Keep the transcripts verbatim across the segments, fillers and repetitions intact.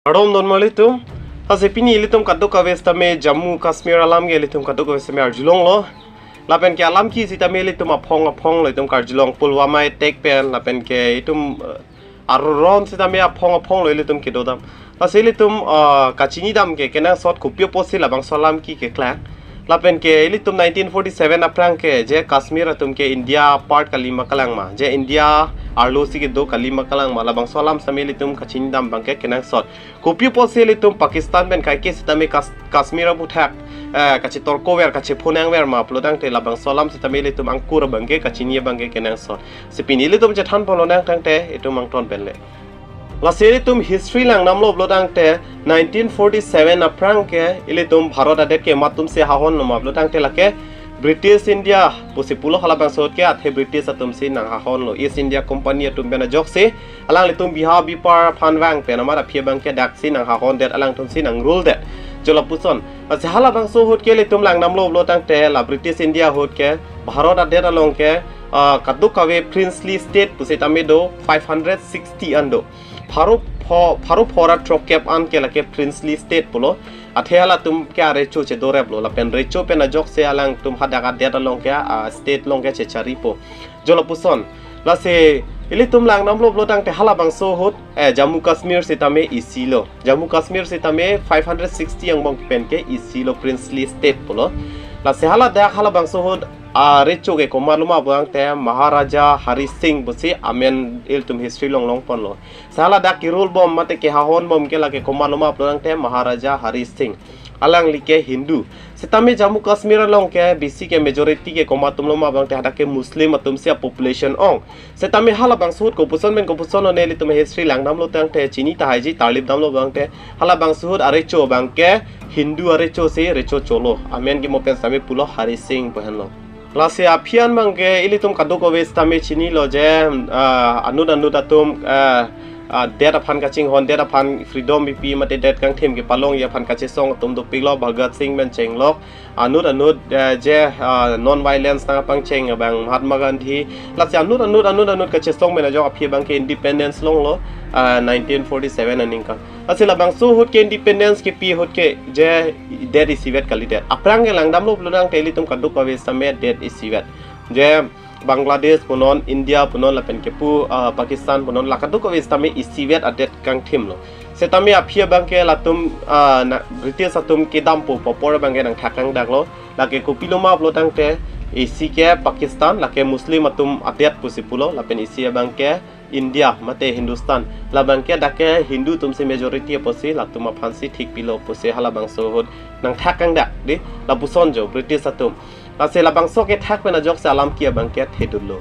Kardom don malitum. Lasi pini ilitum kadokave sitame Jammu Kashmir alam ke ilitum kadokave sitame arjulonglo. Lapen ke alam ke sitame ilitum aphong aphong lo itum karjulong, Pulwama attack pen, lapen ke itum, eh, aron sitame aphong aphong lo ilitum kedodam. Lasi ilitum, eh, kachinidam ke kenangsot kopi apotsi labangso alam ke keklang. Lapen ke ilitum nineteen forty-seven aphrang ke je Kashmir atum ke India part kali ma kalang ma, je India arlo si kedo kali ma kalang ma, labangso alam sitame ilitum kachinidam abang ke kenangsot. Kopi apotsi ilitum Pakistan pen kaike sitame Kas-, Kashmir aputhak, eh, kachetorko ver, kachephonang ver ma pulotangte labangso alam sitame ilitum angkur abang ke kachini abang ke kenangsot. Si pini ilitum chethan ponlonang tangte itum angton penle. Lasi ilitum history langdamlo pulotangte nineteen forty-seven aphrang ke ilitum Bharat adet ke komat atumsi hahonlo ma pulotangte lake British India pusi pulo halabangso ahut ke, athe British atumsi nanghahonlo, East India Company atum pen ajoksi. Alanglitum biha bipar aphan vang pen amat aphi abang ke daksi nanghahondet, alangtumsi nangrule det. Jo lapuson. Lasi halabangso ahut ke ilitum langdamlo pulotangte la British India ahut ke Bharat adet along ke, ah, kadokave princely state pusitame do five hundred sixty an do. Pharo pho-, pharo phora throkkep an ke lake princely state pulo. Athe halatum ke arecho chedoreplo, lapen recho pen ajoksi alangtum hadak adet along ke, ah, state along ke checharipo. Jo lapuson. Lasi ilitum langdamlo pulotangte halabangso ahut, eh, Jammu Kashmir sitame isilo. Jammu Kashmir sitame five hundred sixty angbong pen ke isilo, princely state pulo. Lasi haladak halabangso ahut arecho ke komatlo ma pulotangte Maharaja Hari Singh pusi amen ilitum history along longponlo. Si haladak kerule bom mate kehahon bom ke lake komatlo ma pulotangte Maharaja Hari Singh. Alangli ke Hindu. Sitame Jammu Kashmir along ke bisi ke majority ke komat atumlo ma pulotangte hadak ke Muslim atumsi apopulation ong. Sitame halabangso ahut kopuson pen kopuson lo ne ilitum history langdamlo tangte chini tahaiji, tarlipdamlo abang te. Halabangso ahut arecho abang ke Hindu arecho si recho cholo. Amen ke mo pen sitame pulo Hari Singh pu henlo. Lasi aphi an abang ke ilitum kadokave sitame chinilo je, ah, anut anut atum, ah, ah, det aphan kachinghon, det aphan freedom pipi mate det kangthim kepalongji aphan kachesong atum dopiklo, Bhagat Singh pen chenglok, anut anut, eh, je, ah, non violence nangpangcheng abang Mahatma Gandhi. Lasi anut anut anut anut kachesong pen ajok aphi abang ke independence longlo, ah, nineteen forty-seven aningkan. Lasi labangso ahut ke independence kepi ahut ke je det isivet kalidet. Aphrang ke langdamlo pulotangte ilitum kadokave sitame det isivet. Je Bangladesh punon, India punon, lapen ke pu, ah, Pakistan punon, la kadokave sitame isivet adet kangthimlo. Sitame aphi abang ke latum, ah, na, British atum kedampo pu apor abang ke nangthak kangdaklo. Lake kopilo ma pulotangte isi ke Pakistan, lake Muslim atum adet pusi pulo, lapen isi abang ke India mate Hindustan, labang ke dak ke Hindu atumsi majority apotsi latum aphansi thikpilo pusi halabangso ahut nangthak kangdak di, lapuson jo British atum. Lasi labangso kethak pen ajoksi alam ke abang ke thedunlo.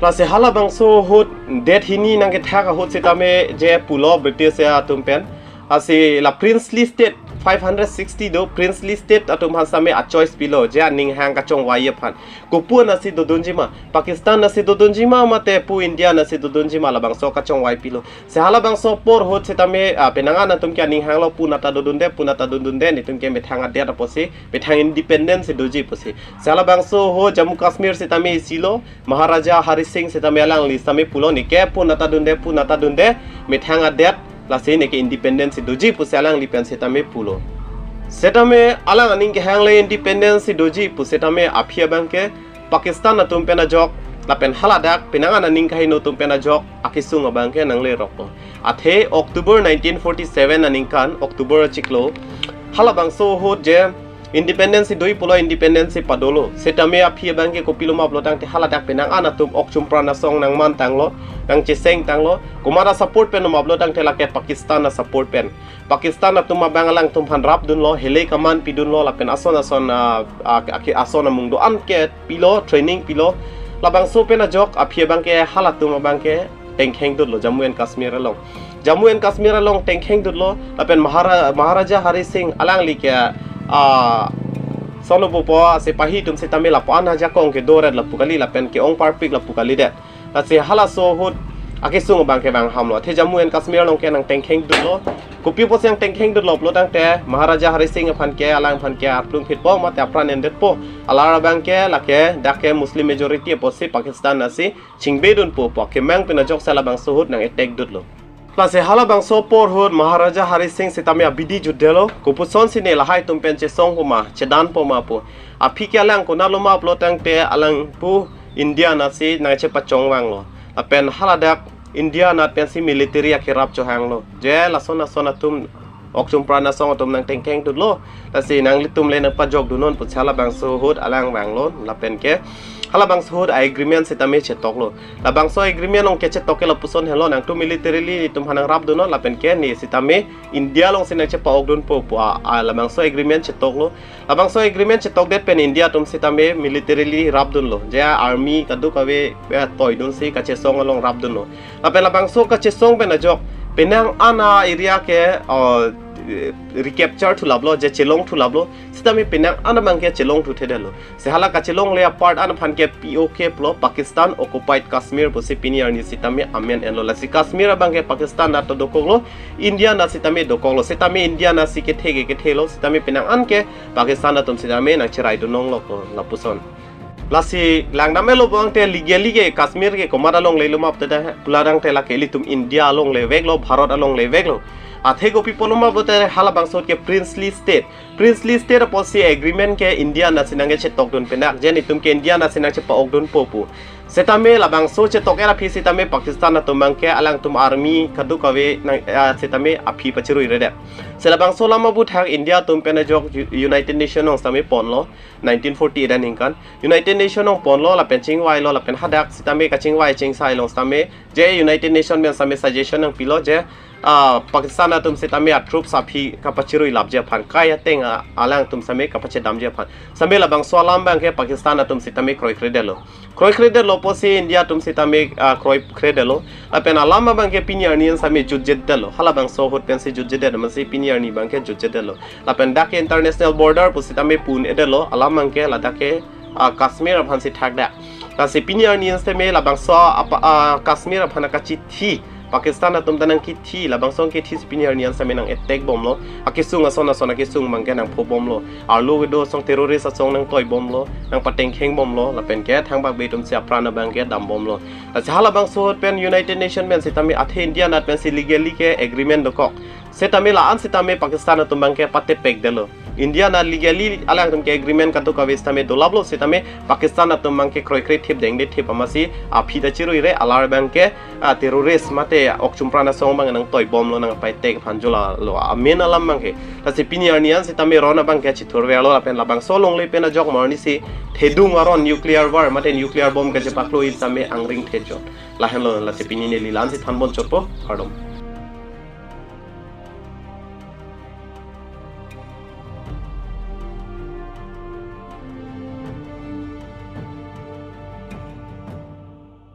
Lasi halabangso ahut det hini nangkethak ahut sitame je pulo British atum pen, lasi la princely state five hundred sixty do, princely state atum aphan sitame achoice pilo je aning hang kachongvai aphan. Kopu anatsi dodunji ma, Pakistan anatsi dodunji ma mate pu India anatsi dodunji ma, labangso kachongvai pilo. Si halabangso apor ahut sitame, ah, penang an atum ke aning hanglo, pu nata dodunde, pu nata dodunde, netum ke methang adet apotsi, methang independence si doji pusi. Si halabangso ahut Jammu Kashmir sitame isilo, Maharaja Hari Singh sitame alangli sitame pulo, neke pu nata dunde, pu nata dunde, methang adet, lasi neke independence si doji pusi alangli pen sitame pulo. Sitame alang aning kehang le independence si doji pu sitame aphi abang ke Pakistan atum pen ajok, lapen haladak penang an aning kaheno atum pen ajok akesung abang ke nangleroklo. Athe October nineteen forty-seven aningkan, October achiklo, halabangso ahut je independence si doji pulo, independence si padolo. Sitame aphi abang ke kopilo ma pulotangte haladak penang an atum ok chumpran asong nangmantanglo, nangchesengtanglo. Komat a-support pen ma pulotangte lake Pakistan a-support pen. Pakistan atum abang alangtum aphan rapdunlo, hele kaman pidunlo, lapen ason ason, ah, ah, ake ason amung do-an ke pilo, training pilo. Labangso pen ajok aphi abang ke halatum abang ke tengkhengdutlo Jammu and Kashmir along. Jammu and Kashmir along tengkhengdutlo, lapen Mahara-, Maharaja Hari Singh alangli ke, ah, sono pupo sepahi atum sitame lapu-an ajakong kedoret lapu kali, lapen ke-ong parpik lapu kalidet. Lasi halaso ahut akesung abang ke vanghamlo. Athe Jammu and Kashmir along ke nangtengkhengdutlo. Kopi apotsi nangtengkhengdutlo pulotangte Maharaja Hari Singh aphan ke, alangphan ke arplung phitpo mate apran endetpo. Alar abang ke lake dak ke Muslim majority apotsi Pakistan anatsi chingbedunpo pu akemang pen ajoksi labangso ahut nang-attack dutlo. Lasi halabangso apor ahut Maharaja Hari Singh sitame abidi jutdetlo, kopuson si ne lahai atum pen chesong puma, chedan puma pu. Aphi ke alang konat loma pulo tangte alang pu India anat si nangchepachongvanglo. Lapen haladak India anat pensi military akerap chohanglo. Je lason ason atum okchum pran asong atum nangtengkeng tutlo. Lasi nanglitum le nangpajokdunnon pusi halabangso ahut alang vanglo. Lapen ke halabangso ahut a-agreement sitame chetoklo. Labangso agreement along ke chetok ke lapuson henlo, nangtum militarily netum aphan nangrapdunnon lapen ke ne sitame India alongsi nangchepa-okdunpo pu a, a labangso agreement chetoklo. Labangso agreement chetokdet pen India atum sitame militarily rapdunlo. Je army kadokave, eh, toidunsi kachesong along rapdunlo. Lapen labangso kachesong pen ajok penang an a-area ke, uh, recapture thulaplo, je chelong thulaplo. Sitame penang an abang ke chelongthuthedetlo. Si hala kachelongle apart an aphan ke P O K pulo, Pakistan Occupied Kashmir pusi pini arni sitame amen enlo. Lasi Kashmir abang ke Pakistan anat dokoklo, India anat sitame dokoklo. Sitame India anat si kethe ke kethelo, sitame penang an ke Pakistan atum sitame nangcheraidun longloklo lapuson. Lasi langdamlo abang te legally ke Kashmir ke komat alongle loma pulote, pulo tangte lake ilitum India alongle veklo, Bharat alongle veklo. Athe kopi pulo ma pulote halabangso ahut ke princely state. Princely state apotsi agreement ke India anat si nangkechetokdun penak, je netum ke India anat si nangchepa-okdunpo pu. Sitame labangso chetok-et aphi sitame Pakistan atum abang ke alangtum army kadokave nang, ah, sitame aphi pachiruiredet. Si labangso alam aputhak India atum pen ajok U-, United Nation along sitame ponlo, nineteen forty-eight aningkan. United Nation along ponlo lapen chingvailo lapen hadak sitame kachingvai chingsai along sitame je United Nation pen sitame suggestion nangpilo je, ah, Pakistan atum sitame a-troops aphi kapachiruilapji aphan, kai ateng a, alangtum sitame kapachedamji aphan. Sitame labangso alam abang ke Pakistan atum sitame kroikredetlo. Kroikredetlo apotsi India atum sitame, ah, kroikredetlo. Lapen alam abang ke pini arni an sitame jutjedetlo. Halabangso ahut pensi jutjedet amatsi pini arni abang ke jutjedetlo. Lapen dak ke international border pu sitame pu-un-edetlo, alam abang ke ladak ke, ah, Kashmir aphansi thakdak. Lasi pini arni an sitame labangso apa, ah, Kashmir aphan akachithi, Pakistan atum ta nangkithi, labangso nangkithi si pini arni an sitame nang-attack bomlo. Akesung ason ason akesung abang ke nangpho bomlo. Arlo kedo asong terrorist asong nangtoi bomlo, nangpatengkheng bomlo, lapen ke thangbak be atum si apran abang ke dam bomlo. Lasi halabangso ahut pen United Nation pen sitame athe India anat pensi legally ke agreement dokok. Sitame la-an sitame Pakistan atum abang ke patepekdetlo. India anat legally alangtum ke agreement kadokave sitame dolaplo, sitame Pakistan atum abang ke kroikre thip dengde thip amatsi aphi ta chiruire, alar abang ke, ah, terrorist mate okchum pran asong abang nangtoi bomlo, nangpai-attack aphan jolalo, amen alam abang ke. Lasi pini arni an sitame ron abang ke chithurverlo lapen labangso alongle pen ajok mo arnisi thedung aron nuclear war mate nuclear bomb kachepaklo-i sitame angring thejot. Lahenlo, lasi pini neli la-ansi thanbom chotpo, kardom.